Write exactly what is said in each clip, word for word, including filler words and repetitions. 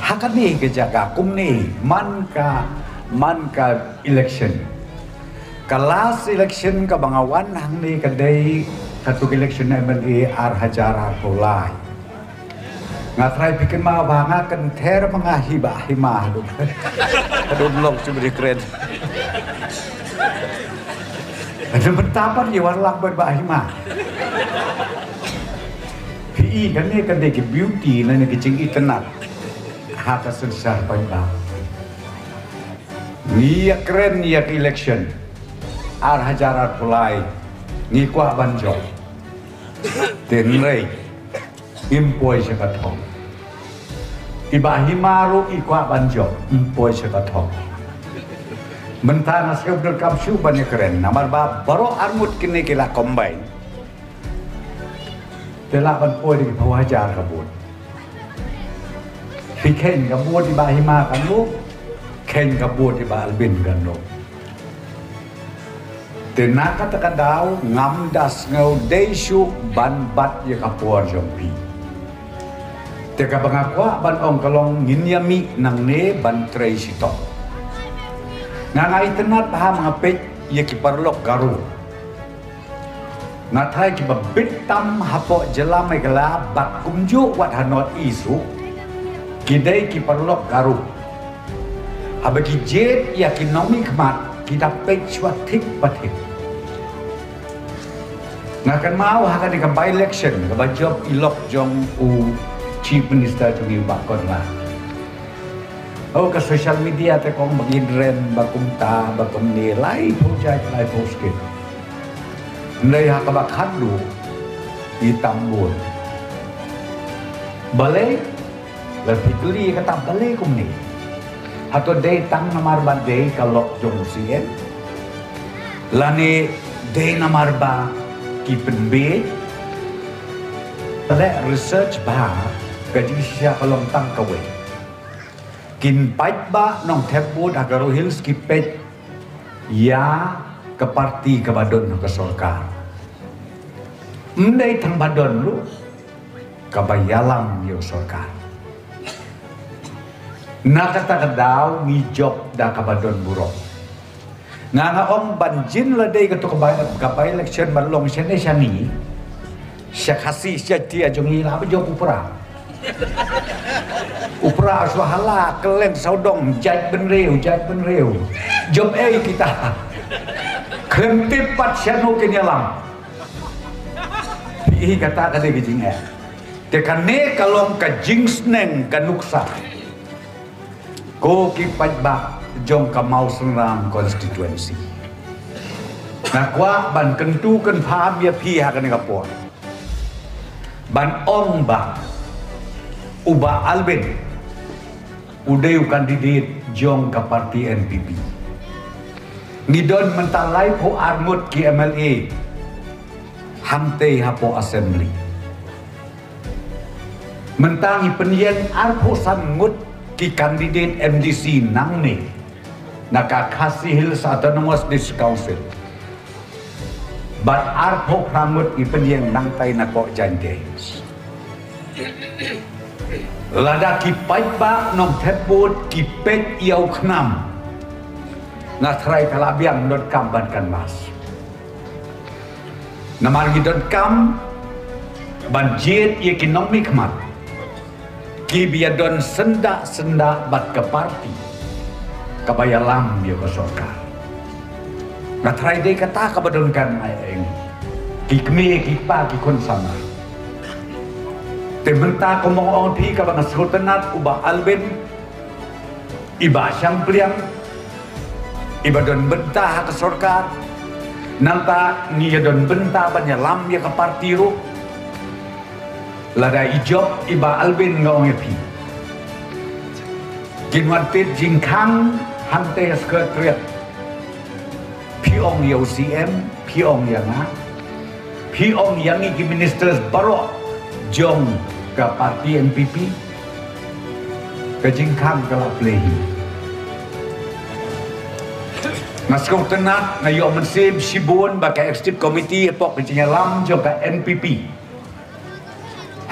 Ha kane ka jaka kumne, man ka, man ka election. Ka last election kaba nga wan hangne ka dei katto ka election M L A ar hajar arphew lai. Nga trai phi kynmaw ba nga kynther ma nga hi Bah Hima haduh, haduh long shu bri kren. Haduh mynta pat ïa wan lang bad Bah Hima. Phi i kane ka dei ka beauty lane ka jingitynnat ha ka synshar paidbah. Ngi ïa kren ïa ka election ar hajar arphew lai, ngi kwah ban jop. Te hynrei ngim poi sha ka thong. I Bah Hima ruh i kwah ban jop, ym poi sha ka thong. Mynta nga sngewbha donkam shuh ban ïa kren namar ba baroh arngut kine ki la combine. Te lah ban poi da ki phew hajar ka vote. Phi kheiñ ka vote i Bah Hima kan luh, kheiñ ka vote i Bah Albin kan luh. Te na kata ka daw ngam da sngew dei shuh ban bat ïa ka por jong phi. Te kaba nga kwah ban ong ka long ngin ïa mih nangne ban trei shitom. Nga, nga itynnat bha ma nga peit ïa ki paralok Garo. Nga tharai kiba bit tam hapoh jylla Meghalaya bad kumjuh wat ha North East ruh ki dei ki paralok Garo. Haba ki jied ïa ki nongmihkhmat ki da peit shuwa thik pa thik. Nga kynmaw ha kane ka by-election kaba jop i lok jong u Chief Minister jong ngi u Bah Conrad. Oh, ka social media te kong ba ngin rem ba kumta ba kumne, laiphew jait laiphew state. Hynrei ha kaba khatduh i tam bun. Balei? Lada phi kylli kata balei kumne? Hato dei tang namar ba dei ka lok jong u C M? Lane dei namar ba ki pynbiej? Leh research bha, ka jingshisha ka long tang kawei. Ki paidbah nongthep vote ha Garo Hills ki peit ïa ka party kaba don ha ka sorkar. Ym dei tang ba don ruh, kaba ïalam ïa u sorkar. Na kata ka daw ngi jop da kaba don burom. Nga, nga ong ban jin la dei kato ka by, ka by-election ban long shane shane. Sha Khasi sha Jaintia jong ngi lah ba jop u Prah. U Prah shu hala kylleng sawdong, jait bynriew, jait bynriew. Jop ei kita? Khlem tip pat shano kin ïalam. Phi i kata ka dei ka jingeh. Te kane ka long ka jingsneng ka nuksa. Ko ki paidbah jong ka Mawsynram constituency. Nga kwah ban kyntu kynpham ïa phi ha kane ka por. Ban ong ba u Bah Albin u dei u candidate jong ka party N P P. Ngi don mynta laiphew ar ngut ki M L A hangtei hapoh assembly. Mynta ngi pynïeng arphew san ngut ki candidate M D C nangne na ka Khasi Hills Autonomous District Council. Bad arphew phra ngut ngi pynïeng nangtai na ka Jaintia Hills. Lada ki paidbah nongthep vote ki peit ïa u KHNAM, nga tharai ka la biang donkam ban canvass. Namar ngi donkam ban jied ïa ki nongmihkhmat kiba ïadon syndah syndah bad ka party kaba ïalam ïa ka sorkar. Nga tharai dei kata kaba donkam ai eng ki kmie ki kpa ki khun samla. Te mynta kumba nga ong phi kaba nga sngewtynnat u Bah Albin, i Bah Shangpliang, iba don bynta ha ka sorkar, nangta ngi ïa don bynta ban ïalam ïa ka party ruh. Lada i jop i Bah Albin nga ong ïa phi, kin wan peit jingkhang hangtei ha Secretariat. Phi ong ïa u C M, phi ong ïa nga, phi ong ïa ngi ki ministers baroh jong ka party N P P. Ka jingkhang ka la plie hi. Nga sngewtynnat, nga ïoh mynsiem shibun ba ka executive committee hapoh ka jingïalam jong ka N P P,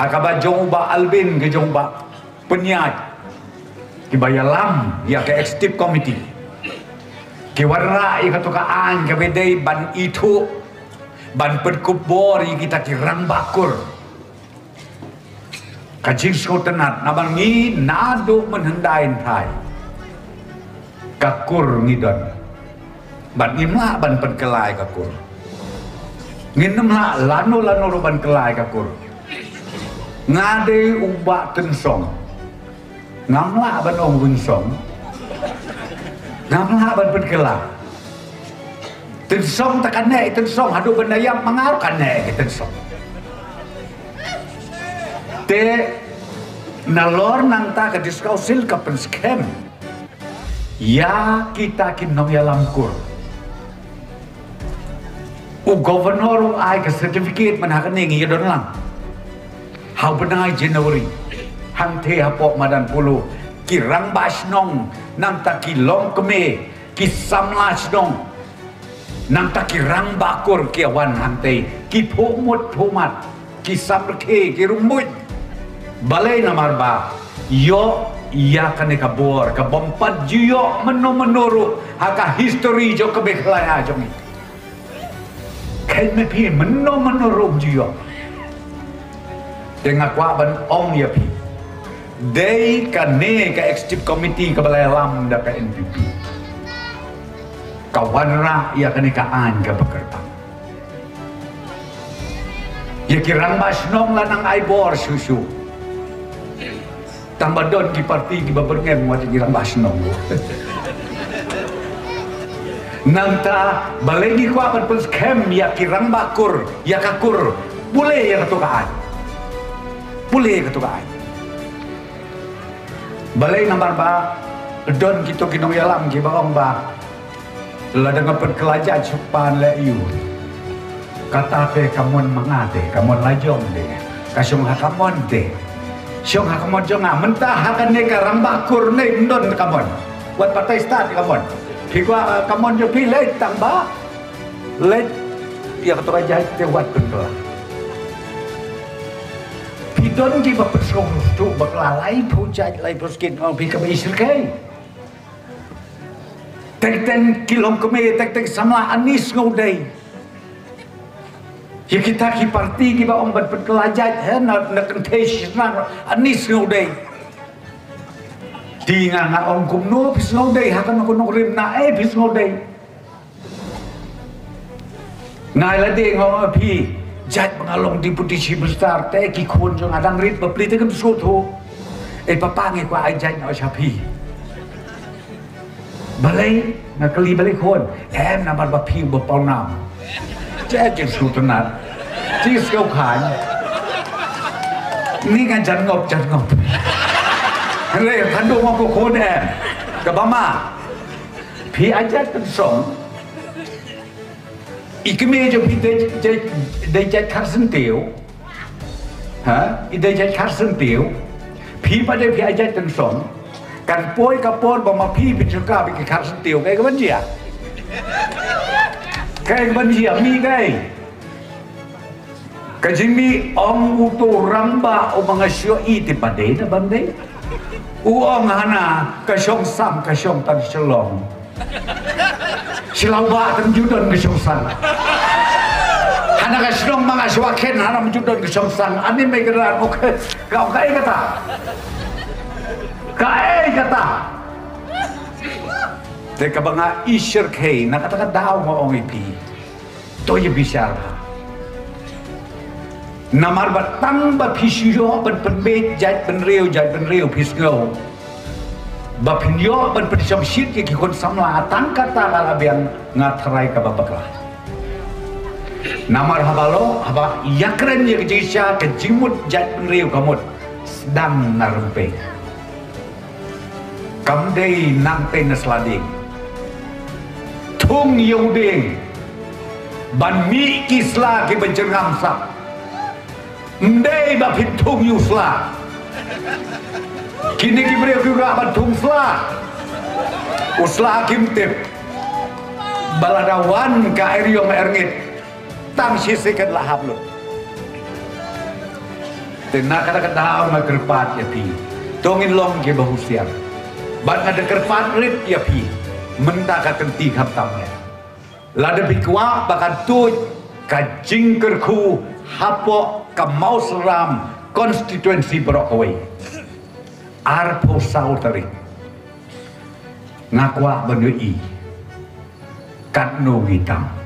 ha kaba jong u Bah Albin, ka jong u Bah Pynïaid, Kiba ïalam ïa ka executive committee ki wanrah ïa kato ka aiñ kaba dei ban ithuh, ban pynkup bor ïa kita ki rangbah kur. Ka jingsngewtynnat namar ngi naduh mynhyndai hynthai ka kur ngi don. Bad ngim lah ban pynkylla ïa ka kur. Ngim lah lano lano ruh ban kylla ïa ka kur. Nga dei u Bah Tynsong. Ngam lah ban ong Winsong. Ngam lah ban pynkylla. Tynsong te kane Tynsong, haduh ban da ïap ma nga ruh kane Tynsong. Te nalor nangta ka District Council ka pynskhem ïa kita ki nongïalam kur. U Governor u ai ka certificate mynta kane ngi ïa don lang. Ha u bnai January, hangtei hapoh madan Polo, ki rangbah shnong, nangta ki longkmie, ki samla shnong, nangta ki rangbah kur ki wan hangtei, ki phuh mut phuh mat, ki samrkhie, ki rymmuid. Balei? Namar ba ïoh ïa kane ka bor kaba ym pat ju ïoh mynno mynno ruh ha ka history jong ka Meghalaya jong ngi. Khein ma phi, mynno mynno ruh ym ju ïoh. Te nga kwah ban ong ïa phi, dei kane ka executive committee kaba la ïalam da ka N P P ka wanrah ïa kane ka aiñ kaba kyrpang. Ïa ki rangbah shnong la nang ai bor shuh shuh. Tang ba don ki parti kiba byrngem wat ïa ki rangbah shnong. Nangta balei ngi kwah ban pynskhem ïa ki rangbah kur, ïa ka kur? Pule ïa kato ka aiñ. Pule ïa kato ka aiñ. Balei? Namar ba don kito ki nongïalam kiba ong ba lada nga pynkylla jait shu pan leh ïa u. Kata te ka mon ma nga te, ka mon la jong te. Ka shong ha ka mon te. Shong ha ka mon jong nga. Mynta ha kane ka rangbah kur ne ym don ka mon. Wat batai stad ka mon. Phi kwah, eh, ka mon jong phi leit tang ba leit ïa kato ka jait te wat pynkylla. Phi don kiba pynsngewthuh ba kylla laiphew jait, laiphew skin, ong phi kaba i syrkhei. Teng teng ki longkmie, teng teng samla, ani sngewdei. Ïa kita ki parti kiba ong ban pynkylla jait, he, na, na kynthei shnong, ani sngewdei. Te nga nga ong kumno phi sngewdei, ha kano kano rim na ei phi sngewdei. Nga ïa lade nga ong ïa phi, jait ba nga long Deputy Chief Minister te ki khun jong nga dang rit bapli te kim sngewthuh. Eh papa, ngi kwah ai jait noh sha phi. Balei? Nga kylli balei khun. Em, namar ba phi uba pawnam. Jait jing sngewtynnat. Jing sngewkhlaiñ. Ni nga jan ngop, jan ngop. Hynrei kynduh ma ko khun, em. Kaba ma phi ai jait pynsong. I kmie jong phi dei, dei, dei jait Kharsyntiew. Ha? I dei jait Kharsyntiew. Phi pat dei phi ai jait Tynsong. Kan poi ka por ba ma phi phin shu kah bad ki Kharsyntiew. Kaei kaban jia? Kaei kaban jia? Mih kaei? Ka jingmih ong uto u rangbah uba nga shu ïohi te ba dei na bym dei. U ong hana ka shong sam ka shong tang Shillong. Sha Lawbah te ym ju don ka shong sang. Hana ka shnong ma nga shuwa khein hana ym ju don ka shong sang. Ani mei ka ran, okay. Ka ong kaei kata? Kaei kata? Te kaba nga i syrkhei na kata ka daw nga ong ïa phi. To ïa bishar bha. Namar ba tang ba phi shu ïoh ban pynbeit jait bynriew, jait bynriew phi sngew ba phin ïoh ban pynshong shit ïa ki khun samla, tang kata ka la biang, nga tharai kaba bakla. Namar haba lo, haba ïakren ïa ka jingshisha, ka jingmut jait bynriew ka mut sdang na rympei. Kam dei nangtei na sla dieng. Thung ïa u dieng ban mih ki sla kiba jyrngam sap. Ym dei ba phin thung ïa u sla. Kine ki briew ki rah ban thung sla. U sla kim tip ba lada wan ka eriong erngit, tang shi second la hap lut. Te na kata ka daw nga kyrpad ïa phi, to ngin long kiba husiar. Bad nga da kyrpad rit ïa phi mynta ka kynti khamtam eh, lada phi kwah ba kan tuid ka jingkyrkhu hapoh ka Mawsynram constituency baroh kawei, arphew saw tarik, nga kwah ban ïohi katno ngi tam.